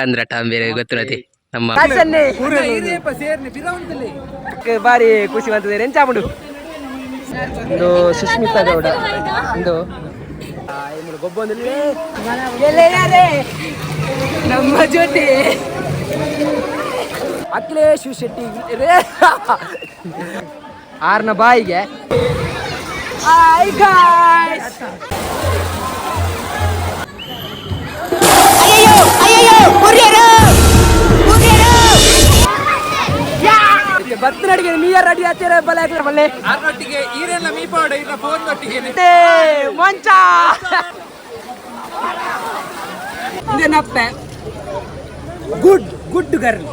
ಅಂದ್ರ ಬೇರೆ ಗೊತ್ತಿರತಿ ನಮ್ಮ ಬಾರಿ ಖುಷಿ ಬಂತದೆ ಎಂಚಾಪುಂಡು ಇಂದು ಸುಸ್ಮಿತಾ ಗೌಡ ಇಂದು ಗೊಬ್ಬೊಂದು ನಮ್ಮ ಜೊತೆ ಅಖಿಲೇಶ್ ಶೆಟ್ಟಿ ರೇ ಆರ್ನ ಬಾಯಿಗೆ. ಹಾಯ್ ಗಾಯ್ಸ್, ಬತ್ತನಡಿಗೆ ಮೀಯರ್ ರೆಡಿ ಆತೀರ ಬಲೆ ಹಾಕ್ತಾರೆ ಬಲ್ಲೆ. ಆರ್ನೊಟ್ಟಿಗೆ ಈರೆಲ್ಲ ಮೀಪಾಡ ಇರ ಫೋನ್ ಒಟ್ಟಿಗೆ. ಏ, ಮಂಚ ಇದೇನಪ್ಪೆ? Good good girl.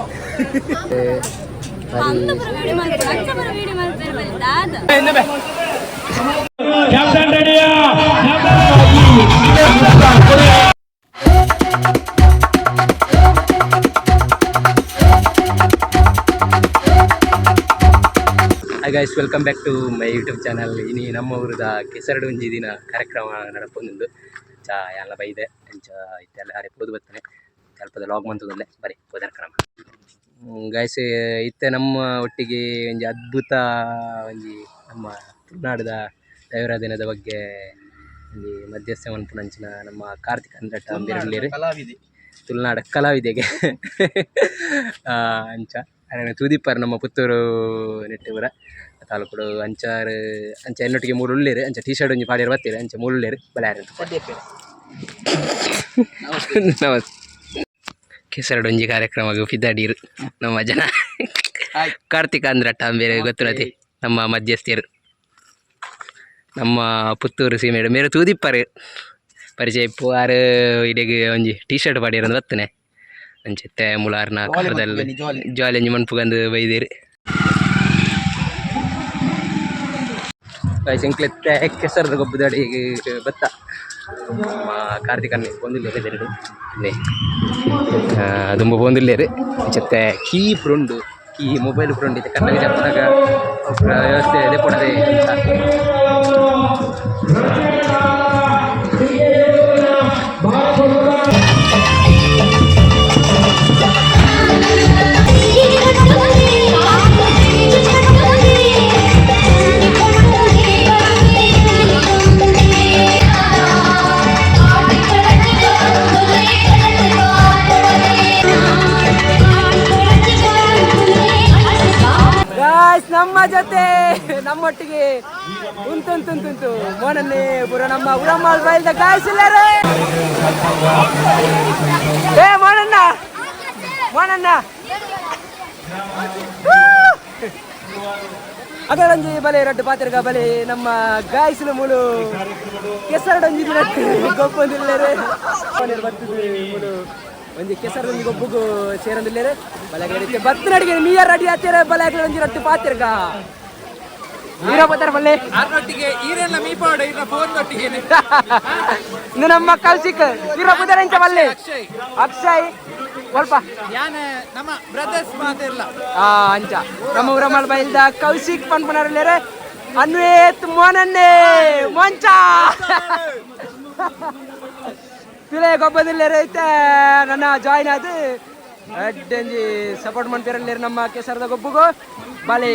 Hi guys, welcome back to my YouTube channel. ಇನಿ ನಮ್ಮ ಊರದ ಕೆಸರಡು ಒಂಜಿ ದಿನ ಕಾರ್ಯಕ್ರಮ ನಡಪೊಂದುಂಡು. ಚಾ ಎಲ್ಲ ಬೈದೆ ಅಂಚ ಇತ್ತೆಲ್ಲ ಅರೆ ಪೋದು ಬತ್ತನೆ ಅಲ್ಪದ ಲಾಗ್ ಮಂತದಲ್ಲೇ ಬರಿ ಪೋದರ ಕ್ರಮ. ಗಾಯ್ಸ್, ಇತ್ತೆ ನಮ್ಮ ಒಟ್ಟಿಗೆ ಒಂಜಿ ಅದ್ಭುತ ಒಂಜಿ ನಮ್ಮ ತುಳುನಾಡದ ದೈವರ ದಿನದ ಬಗ್ಗೆ ಒಂಜಿ ಮಧ್ಯಸ್ಥ ಮನ್ಪುನಂಚಿನ ನಮ್ಮ ಕಾರ್ತಿಕ್ ಅಂದ್ರಟ್ಟ ಅಂಬಿರಳ್ಳಿರು. ಕಲಾವಿದೆ. ತುಳುನಾಡ ಕಲಾವಿದೆಗೆ. ಅಂಚ ಅರೆನ ತೂದಿಪ್ಪರ್ ನಮ್ಮ ಪುತ್ತೂರು ನೆಟ್ಟುಪುರ ತಾಲೂಕುಡು. ಅಂಚಾರು ಅಂಚ ಎನ್ನೊಟ್ಟಿಗೆ ಮೂರು ಉಳ್ಳೇರು. ಅಂಚ ಟೀ ಶರ್ಟ್ ಒಂಜಿ ಪಾಡಿಯರ್ ಬತ್ತೀರು. ಅಂಚ ಮೂರು ಉಳ್ಳೇರು ಬಲೆ. ನಮಸ್ತೆ. ಕೆಸರಡು ಒಂಜಿ ಕಾರ್ಯಕ್ರಮ ಪಿದಾಡೀರು ನಮ್ಮ ಜನ. ಕಾರ್ತಿಕ್ ಅಂದ್ರಟ್ಟ ಬೇರೆ ಗೊತ್ತಿರತಿ ನಮ್ಮ ಮಧ್ಯಸ್ಥರು ನಮ್ಮ ಪುತ್ತೂರು ಸೀಮೆಡು ಮೇರೆ ತೂದಿಪ್ಪರು ಪರಿಚಯ ಇಪ್ಪು. ಆರು ಇಡೆಗ್ ಒಂಜಿ ಟೀ ಶರ್ಟ್ ಪಾಡಿಯರ್ ಬತ್ತನೆ. ಅಂಚೆತ್ತೆ ಮುಲಾರ್ನ ಕಾರದಲ್ಲಿ ಜಾಲಿ ಒಂಜಿ ಮನ್ಪುಗಂದು ಬೈದೇರು. ಎಂಕ್ಲೆತ್ತೆ ಕೆಸರದ ಗೊಬ್ಬದಡಿ ಬತ್ತ ನಮ್ಮ ಕಾರ್ತಿಕ್ ಅಣ್ಣ ಪೋಂದಿಲ್ಲೇರು ಇದೆರಡು ಇಲ್ಲಿ ದುಂಬು ಪೋಂದಿಲ್ಲೇರು. ಅಂಚೆತ್ತೆ key friend key mobile friend ಇದೆ. ಕಣ್ಣಗೆ ಜಪ್ಪನಾಗ ವ್ಯವಸ್ಥೆ ಇದೆ ಪೊಡದೆ. ಗಾಯ್ಸ್, ನಮ್ಮ ಜೊತೆ ನಮ್ಮೊಟ್ಟಿಗೆ ಉಂಟುಂಟುಂಟುಂಟು ಮೋನನ್ನೇ ಪುರ ನಮ್ಮ ಉರಮ್ಮಾಲ್ ಬೈಲ್ದ ಗಾಯ್ಸ್ ಇಲ್ಲರೇ. ಏ ಮೋನಣ್ಣ, ಮೋನಣ್ಣ, ಅಗರಂಜಿ ಬಲೆ ರಡ್ಡು ಪಾತ್ರಗ ಬಲೆ. ನಮ್ಮ ಗಾಯ್ಸ್ಲ ಮೂಲು ಕೆಸರಡೊಂಜಿ ದಿನಕ್ಕೆ ಗೊಬ್ಬೊಂದಿಲ್ಲೇರೆ ಬರ್ತದೆ. ಮೂಲು ಒಂಜಿ ಕೆಸರದೊಂಜಿ ಗೊಬ್ಬುಗು ಸೇರೊಂದಿಲ್ಲೇರೆ ಬಲೆ. ಬತ್ತನಡಿಗೆ ಮೀಯರ್ ರೆಡಿ ಆತೀರ ಬಲೆ ಒಂಜಿ ರಟ್ಟು ಪಾತಿರ್ಗ ಹೀರೋ ಬತ್ತಾರ ಬಲ್ಲೆ. ಆರ್ನೊಟ್ಟಿಗೆ ಈರೆಲ್ಲ ಮೀಪಾಡ ಇರ ಫೋನ್ ಒಟ್ಟಿಗೆ. ಇನ್ನು ನಮ್ಮ ಕೌಶಿಕ್ ಹೀರೋ ಬತ್ತಾರ ಎಂಚ ಬಲ್ಲೆ? ಅಕ್ಷಯ್. ಅಕ್ಷಯ್ ಸ್ವಲ್ಪ. ಯಾನ ನಮ್ಮ ಬ್ರದರ್ಸ್ ಮಾತಿರ್ಲ. ಆ ಅಂಚ ನಮ್ಮ ಊರಮ್ಮಲ್ ಬೈಲ್ದ ಕೌಶಿಕ್ ಪನ್ಪುನರ್ಲೇರೆ. ಅನ್ವೇತ್ ಮೋನನ್ನೇ ಮೊಂಚ ಪಿಲೆ ಗೊಬ್ಬದಿಲ್ಲೇರೆ. ಐತೆ ನನ್ನ ಜಾಯ್ನ್ ಆದು ಅಡ್ಡಂಜಿ ಸಪೋರ್ಟ್ ಮಾಡ್ತಿರಲ್ಲೇರು ನಮ್ಮ ಕೆಸರದ ಗೊಬ್ಬುಗು ಬಲಿ.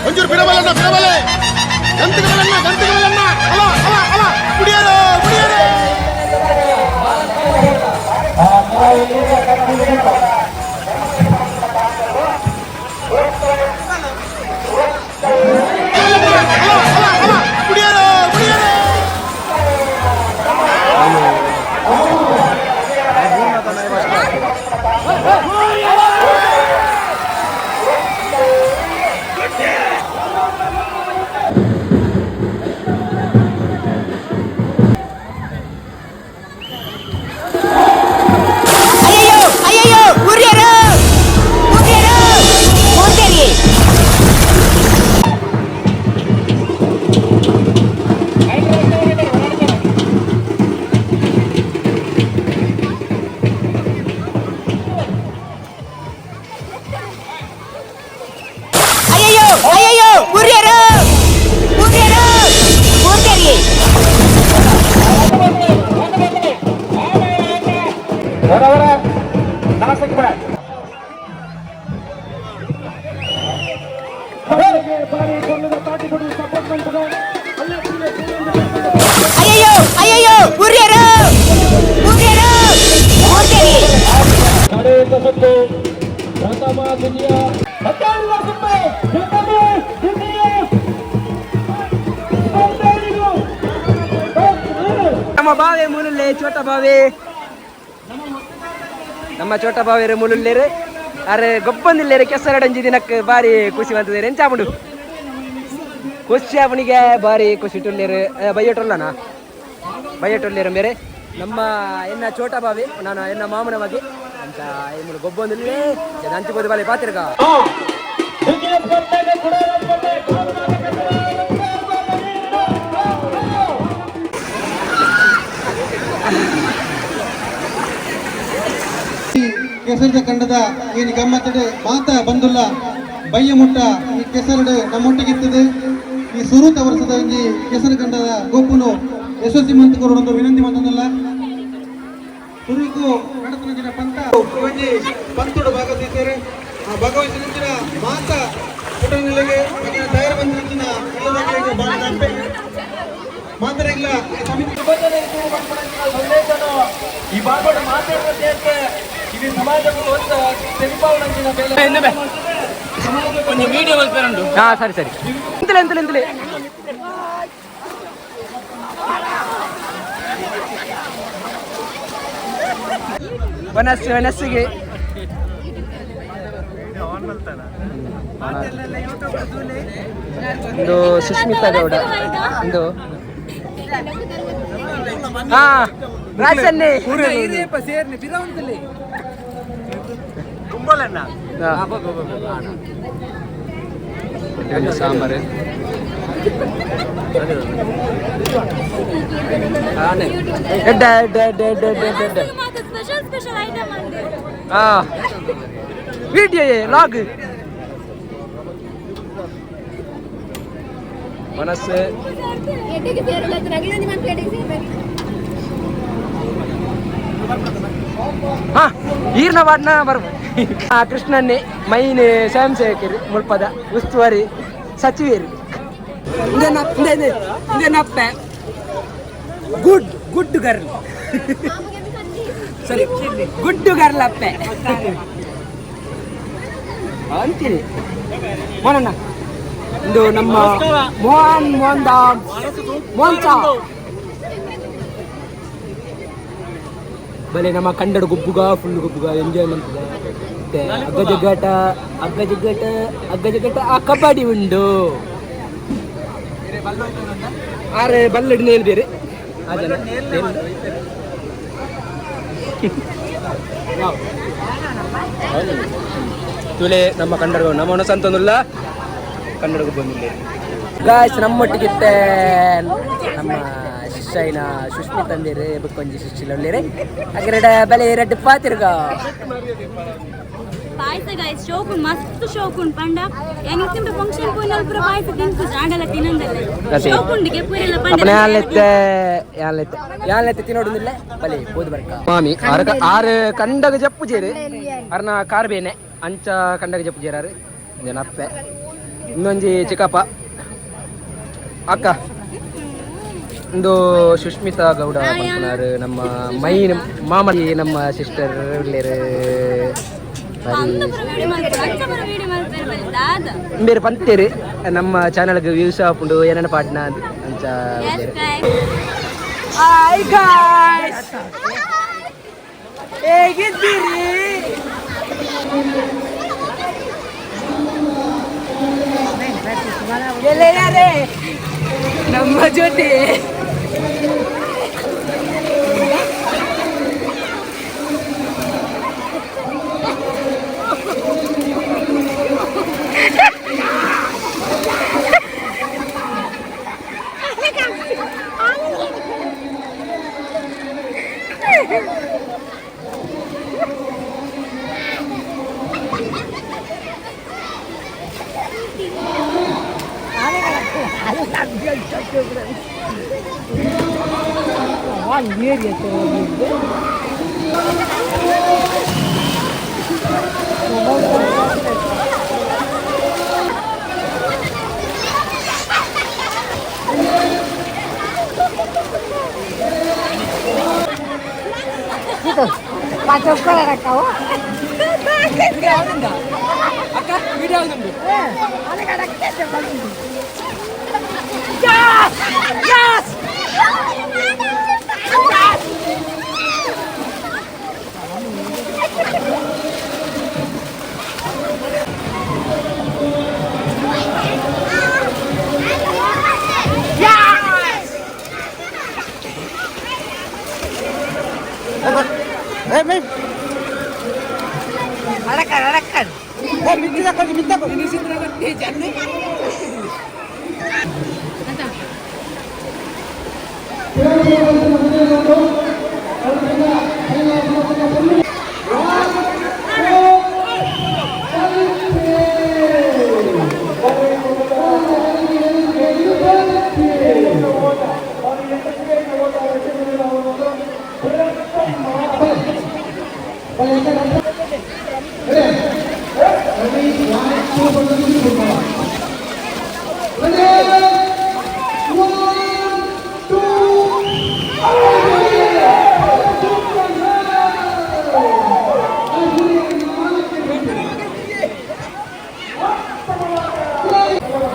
ಒಂಚೂರು ಬಿಡಬಲ್ಲಣ್ಣ, ಬಿಡಬಲ್ಲೆ. ಗಂತುಗಳನ್ನ ಗಂತುಗಳನ್ನ ಅಲ ಅಲ ಅಲ ಕುಡಿಯರು ಕುಡಿಯರು. ಅಲ ಅಲ ಅಲ ಕುಡಿಯರು ಕುಡಿಯರು. ಅಯ್ಯಯ್ಯೋ ಅಯ್ಯಯ್ಯೋ ಊರ್ಯರು ಊರ್ಯರು ಊರ್ಗೇರಿ. ನಮ್ಮ ಬಾವೆ ಮೂಲುಲ್ಲೆ ಚೋಟ ಬಾವೆ, ನಮ್ಮ ಚೋಟ ಬಾವೇರು ಮೂಲುಲ್ಲೇರು. ಅರೆ ಗೊಬ್ಬಂದಿಲ್ಲೇರು ಕೆಸರಡಂಜಿ ದಿನಕ್ಕೆ ಬಾರಿ ಖುಷಿ ಬಂತದೇರು. ಎಂಚಾಪುಂಡು ಖುಷಿ ಆಪುಣಿಗೆ ಬಾರಿ ಖುಷಿ ಟುಲ್ಲೇರು. ಬೈಯಟೊಲ್ಲನಾ ಬೈಯಟೊಲ್ಲೇರು ಮೇರೆ ನಮ್ಮ ಎನ್ನ ಚೋಟ ಬಾವಿ ನಾನು ಎನ್ನ ಮಾಮನ ಬಗ್ಗೆ ಅಂತ ಇಮ್ಮಳು ಗೊಬ್ಬೊಂದಿಲ್ಲೇ ಅಂಚಿಬೋದು ಬಾಲೆ ಪಾತಿರ್ಗ. ಈ ಕೆಸರದ ಕಂಡದ ಏನು ಗಮ್ಮತ್ತಡೆ ಮಾತ ಬಂದುಲ್ಲ ಬಯ್ಯ ಮುಟ್ಟ ಈ ಕೆಸರಡು ನಮ್ಮೊಟ್ಟಿಗಿರ್ತದೆ. ಈ ಸುರೂತ ವರ್ಷದ ಒಂಜಿ ಕೆಸರು ಕಂಡದ ಗೊಪ್ಪುನು ಯಶಸ್ವಿ ಮಂತ್ ಕೊರೊಂದು ವಿನಂತಿ ಮಂತಂದಲ್ಲ. ಸುರುಕು ನಡತನ ಪಂತ ಒಂಜಿ ಪಂತುಡು ಭಾಗವಹಿಸಿದ್ದಾರೆ. ಆ ಭಾಗವಹಿಸಿದ ಮಾತ ಪುಟನಿಲೆಗೆ ತಯಾರು ಬಂದಿನ ಇಲ್ಲದಾಗಲಿಗೆ ಬಹಳ ತಪ್ಪೆ ಮಾತರಿಲ್ಲ ಸಮಿತಿ. ಈ ಭಾಗದ ಮಾತಾಡುವ ಇಡೀ ಸಮಾಜಕ್ಕೂ ಒಂದು ತೆರಿಪಾವಣಂಚಿನ ಬೇಲೆ. ಹಾ ಸರಿ ಸರಿ, ಎಂತಲೆ ಎಂತಲೆ ಎಂತಲೆ. ವನಸ್ಸು ವನಸ್ಸಿಗೆ ಒಂದು ಸುಸ್ಮಿತಾ ಗೌಡ ಒಂದು ಹಾ ರಾಜನ್ನೇ. ಇರೇಪ ಸೇರ್ನಿ ಬಿರವಂತಲ್ಲಿ. ಒಂದು ಸಾಂಬಾರು. ಎಡ್ಡ ಎಡ್ಡ ಎಡ್ಡ ಎಡ್ಡ ಎಡ್ಡ ಎಡ್ಡ ಎಡ್ಡ. ಸ್ಪೆಷಲ್ ಸ್ಪೆಷಲ್ ಐಟಮ್ ಅಂದೆ. ಹಾ ವಿಡಿಯೋ ಲಾಗ್ ಮನಸ್ಸು. ಎಡ್ಡೆಗೆ ಸೇರಲ್ಲ ರಗಳೆ ನಿಮ್ಮ ಪ್ಲೇಟಿಗೆ ಸೇರ್ಬೇಕು. ಹಾ ಈರ್ನ ವಾಡ್ನ ಬರ್ ಆ ಕೃಷ್ಣನ್ನೇ ಮೈನ್ ಸ್ವಯಂ ಸೇವಕರು ಮುಲ್ಪದ ಉಸ್ತುವಾರಿ ಸಚಿವರು. ಇದೇನಪ್ಪೆ ಗುಡ್ ಗುಡ್ ಗರ್ಲ್ ಸರಿ ಗುಡ್ ಗರ್ಲ್ ಅಪ್ಪೆ ಅಂತೀನಿ ಮೋನಣ್ಣ. ಇಂದು ನಮ್ಮ ಮೋಹನ್ ಮೋಹನ್ ದಾಸ್ ಮೋಹನ್ ಚಾ ಬಲೆ ನಮ್ಮ ಕಂಡಡ ಗುಬ್ಬುಗ ಫುಲ್ ಗುಬ್ಬುಗ ಎಂಜಾಯ್ ಮಂತದ. ಮತ್ತೆ ಹಗ್ಗ ಜಗ್ಗಾಟ ಹಗ್ಗ ಜಗ್ಗಾಟ ಹಗ್ಗ ಜಗ್ಗಾಟ ಆ ಕಬಡ್ಡಿ ಉಂಡು ಆರೆ ಬಲ್ಲಡಿ ನೇಲ್ ಬೇರೆ ಆ ಜನ ತುಲೆ ನಮ್ಮ ಕನ್ನಡ ನಮ್ಮ ಸಂತೊಂದುಲ್ಲ ಕನ್ನಡ ಬಂದಿಲ್ಲ ಗಾಯ್ಸ್. ನಮ್ಮೊಟ್ಟಿಗಿತ್ತೆ ನಮ್ಮ ಶಿಷ್ಯನ ಸುಷ್ಮಿ ತಂದಿರು ಬುಕ್ಕೊಂಜಿ ಶಿಷ್ಯಲೊಳ್ಳಿರು ಅಗರಡ ಬಲೆ ಎರಡು ಪಾತಿರ್ಗ. ಪಾಯಸ ಗಾಯ್ಸ್, ಶೋಕುಂಡು ಮಸ್ತ್ ಶೋಕುಂಡು ಪಂಡ ಎಂಗ್ ತಿಂಬ ಫಂಕ್ಷನ್ ಪೂನ ಪೂರ ಪಾಯಸ ತಿನ್ಪು ಆಂಡಲ ತಿನ್ನಂದಲ್ಲ. ಅದೇ. ಶೋಕುಂಡಿಗೆ ಪೂರೆಲ್ಲ ಪಂಡ. ಅಪ್ಪನ ಯಾಲೆತ್ತೆ ಯಾಲೆತ್ತೆ ಯಾಲೆತ್ತೆ ತಿನ್ನೋಡುದಿಲ್ಲ ಬಲೆ ಪೋದು ಬರ್ಕ ಮಾಮಿ ಆರು ಆರು ಕಂಡಗ ಜಪ್ಪು ಜೇರು ಅರ್ನ ಕಾರ್ ಬೇನೆ ಅಂಚ ಕಂಡಗ ಜಪ್ಪು ಜೇರಾರು ಅಪ್ಪೆ ಇನ್ನೊಂಜಿ ಚಿಕ್ಕಪ್ಪ ಅಕ್ಕ ಇಂದು ಸುಷ್ಮಿತಾ ಗೌಡ ಪನ್ಪುನಾರು ನಮ್ಮ ಮೈನ್ ಮಾಮಿ ನಮ್ಮ ಸಿಸ್ಟರ್ ಉಲ್ಲೇರು. ಅಂದ ಪೂರ ವೀಡಿಯೋ ಮಲ್ಪು ಅಂಚ ಪೂರ ವೀಡಿಯೋ ಮಲ್ಪೆರ್ ಬಲೆ ದಾದ. ಬೇರೆ ಪಂತೇರು ನಮ್ಮ ಚಾನಲ್ಗೆ ವ್ಯೂಸ್ ಆಪುಂಡು ಏನೇನ ಪಾಡ್ನ ಅಂಚ. S guys. Hi guys, ಹೇಗಿದ್ದೀರಿ? ಗೆಳೆಯರೇ ನಮ್ಮ ಜೊತೆ ಅಕ್ಕ ವಿಡಿಯೋ ಆಗುದುಂಟು.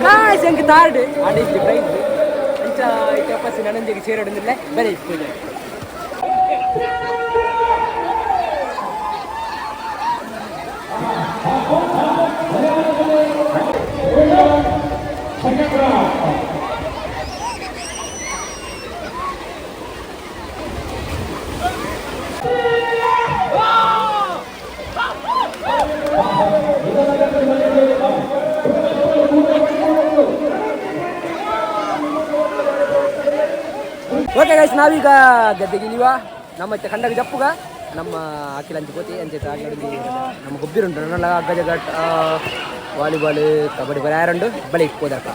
ಗಾಯ್ಸ್ ಎಂಕ್ ತಾರ್ಡ್ ಆಡಿದ್ದು ಪ್ರೈಸ್ ಅಂಚ ಇತ್ತೆ ನನಂಜಿಗೆ ಸೇರೋಡಂದಿಲ್ಲ ಬರೀ ಪೂಜೆ. ಓಕೆ ಗೈಸ್, ನಾವೀಗ ಗದ್ದೆಗಿಳಿವ ನಮ್ಮ ಕಂಡಗ ಜಪ್ಪುಗ ನಮ್ಮ ಅಖಿಲ ಅಂಚೆ ಪೋತಿ ಅಂಚೆ ನಮ್ಮ ಗೊಬ್ಬಿರುಂಟು ನನ್ನ ಗಜಗಟ್ ವಾಲಿಬಾಲ್ ಕಬಡ್ಡಿ ಬರ ಯಾರುಂಡು ಬಳಿ ಹೋದಕ್ಕ.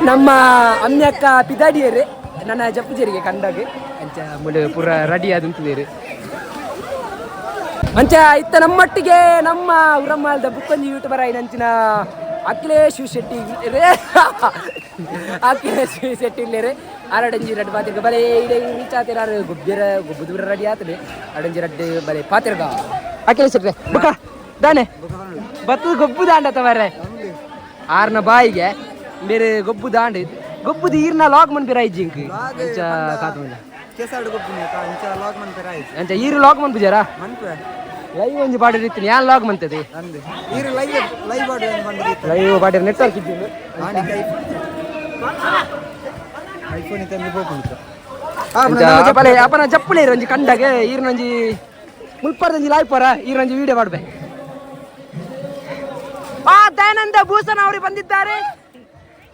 ನಮ್ಮ ಅಮ್ಮಕ್ಕ ಪಿದಾಡಿಯರು ನನ್ನ ಜಪ್ಪುಜರಿಗೆ ಕಂಡಾಗ ಅಂಚ ಮುಳು ಪೂರ ರೆಡಿ ಆದಂತಿದ್ದೀರಿ. ಅಂಚ ಇತ್ತ ನಮ್ಮಟ್ಟಿಗೆ ನಮ್ಮ ಉರಮ್ಮಾಲ್ದ ಬುಕ್ಕೊಂಜಿ ಯೂಟ್ಯೂಬರ್ ಆಯ್ನಂಚಿನ ಅಖಿಲೇಶ್ ಶೆಟ್ಟಿ ರೇ, ಅಖಿಲೇಶ್ ಶೆಟ್ಟಿ ಇಲ್ಲೇರೆ ಆರಡಂಜಿ ರಡ್ಡು ಪಾತಿರ್ಗ ಬಲೆ ಇಡೆ ರೀಚ್ ಆತಿರ ಗುಬ್ಬಿರ ಗುಬ್ಬದೂರ ರೆಡಿ ಆತದೆ ಅಡಂಜಿ ರಡ್ಡು ಬಲೆ ಪಾತಿರ್ಗ ಅಖಿಲೇಶ್ ಶೆಟ್ಟಿ ಬುಕ್ಕ ದಾನೆ ಬತ್ತದ ಗೊಬ್ಬು ದಾಂಡ ತವರೆ ಆರ್ನ ಬಾಯಿಗೆ ಬೇರೆ ಗೊಬ್ಬು ದಾಂಡ ಗೊಬ್ಬುದು ಈರ್ನ ಲಾಗ್ ಮನ್ಪಿರ ಇಜ್ಜಿಂಕ್ ಅಂಚ ಕಾತುಂಡ ಕೆಸರು ಗೊಬ್ಬುನಿ ಅಂಚ ಲಾಗ್ ಮನ್ಪೆರ ಆಯ್ತು. ಅಂಚ ಈರು ಲಾಗ್ ಮನ್ಪುಜಾರ ಮನ್ಪೆ ಲೈವ್ ಒಂಜಿ ಪಾಡಿರ್ ಇತ್ತಿನಿ ಯಾನ್ ಲಾಗ್ ಮಂತದೆ. ಅಂದೆ ಈರು ಲೈವ್ ಲೈವ್ ಆಡು ಬಂದಿತ್ತು. ಲೈವ್ ಪಾಡಿರ್ ನೆಟ್ವರ್ಕ್ ಇದ್ದಿದ್ದು. ಐಫೋನ್ ಇತ್ತಂದು ಪೋಪುಂಡು. ಅಂಚ ಅಪಲೆ ಅಪನ ಜಪ್ಪುಲೇರು ಒಂಜಿ ಕಂಡಾಗ ಈರ್ನೊಂಜಿ ಮುಲ್ಪರ್ದೊಂಜಿ ಲೈವ್ ಪರ ಈರ್ನೊಂಜಿ ವಿಡಿಯೋ ಮಾಡ್ಬೆ. ಆ ದಯಾನಂದ ಭೂಷಣ್ ಅವರು ಬಂದಿದ್ದಾರೆ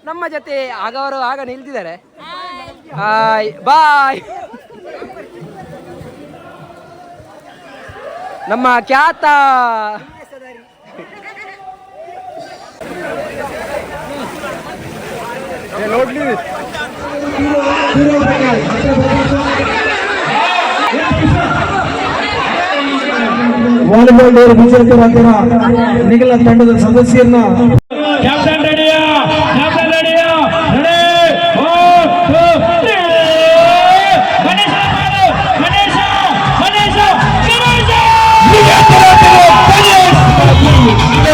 ನಮ್ಮ ಜೊತೆ. ಆಗ ಅವರು ಆಗ ನಿಲ್ತಿದ್ದಾರೆ. Hi bye. ನಮ್ಮ ಖ್ಯಾತ ವಾಲಿಬಾಲ್ ವಿಜೇತರಾದ ನಿಖಿಲ ತಂಡದ ಸದಸ್ಯರನ್ನ ಕ್ಯಾಪ್ಟನ್ ರೆಡಿಯಾ? ಕ್ಯಾಪ್ಟನ್ ರೆಡಿಯಾ? ರೆಡಿ, 1 2 3. ಗಣೇಶ ಗಣೇಶ ಗಣೇಶ ಗಣೇಶ. ವಿಜೇತರಾದರು ಗಣೇಶ್.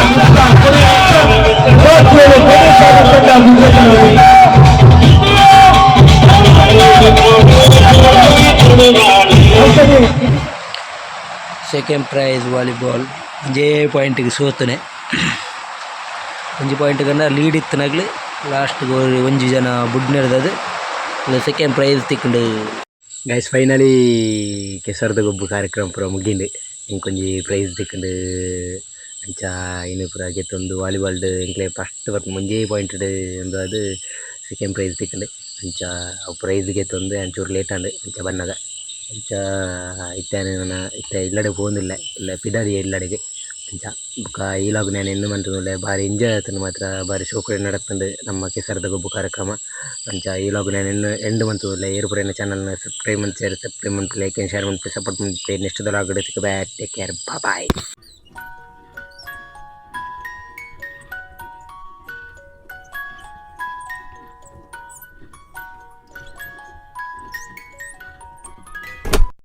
Second prize volleyball. ಒಂಜೇ ಪಾಯಿಂಟ್ಗೆ ಸೋತುನೆ. ಒಂಜಿ ಪಾಯಿಂಟ್ ಗಂಡ ಲೀಡ್ ಇತ್ತಿನಗ್ಲು ಲಾಸ್ಟ್ ಒಂಜಿ ಜನ ಬುಡ್ನೆರ್ದದು ಸೆಕೆಂಡ್ ಪ್ರೈಸ್ ತಿಕ್ಕುಂಡು. ಗೈಸ್, ಫೈನಲಿ ಕೆಸರ್ದ ಗೊಬ್ಬು ಕಾರ್ಯಕ್ರಮ ಪೂರ ಮುಗಿಂಡು. ಇಂಕೊಂಜಿ ಪ್ರೈಸ್ ತಿಕ್ಕುಂಡು. ಅಂಚ ಇನ್ನು ಪೂರ ಗೆತ್ತೊಂದು ವಾಲಿಬಾಲ್ಡ್ ಎಂಕ್ಲೆ ಫಸ್ಟ್ ಬರ್ಪುನ ಒಂಜೇ ಪಾಯಿಂಟ್ ಉಂದು ಅದು ಸೆಕೆಂಡ್ ಪ್ರೈಸ್ ತಿಕ್ಕುಂಡು. ಅಂಚ ಅವು ಪ್ರೈಸ್ ಗೆತ್ತೊಂದು ಅಂಚೂರು ಲೇಟ್ ಆಂಡ್. ಅಂಚ ಬನ್ನಗ ಅಂಚ ಇತ್ತೆ ನನ ಇತ್ತೆ ಇಲ್ಲಡೆ ಪೋವೊಂದುಲ್ಲೆ, ಇಲ್ಲ ಪಿದಾಡಿಯೆ ಇಲ್ಲಡೆಗ್. ಅಂಚ ಬೊಕ ಈ ವ್ಲಾಗ್ ಯಾನ್ ಎಂಡ್ ಮಂತೊಂದುಲ್ಲೆ. ಬಾರಿ ಎಂಜಾಯ್ ಆತುಂಡು ಮಾತ್ರ. ಬಾರಿ ಶೋಕುಡೆ ನಡತುಂಡು ನಮ್ಮ ಕೆಸರ್ದ ಗೊಬ್ಬು ಕಾರ್ಯಕ್ರಮ. ಅಂಚ ಈ ವ್ಲಾಗ್ ಯಾನ್ ಎಂಡ್ ಎಂಡ್ ಮಂತೊಂದುಲ್ಲೆ. ಏರ್ ಪೂರ ಎನ್ನ ಚಾನಲ್ ಸಬ್ಸ್ಕ್ರೈಬ್ ಮಂತಿಜರ್, ಸಬ್ಸ್ಕ್ರೈಬ್ ಮನ್ಪುಲೆ, ಲೈಕ್ ಶೇರ್ ಮನ್ಪುಲೆ, ಸಪೋರ್ಟ್ ಮನ್ಪುಲೆ. ನೆಕ್ಸ್ಟ್ ವ್ಲಾಗ್ ತಿಕ್ಕುವೆ. Take care, bye.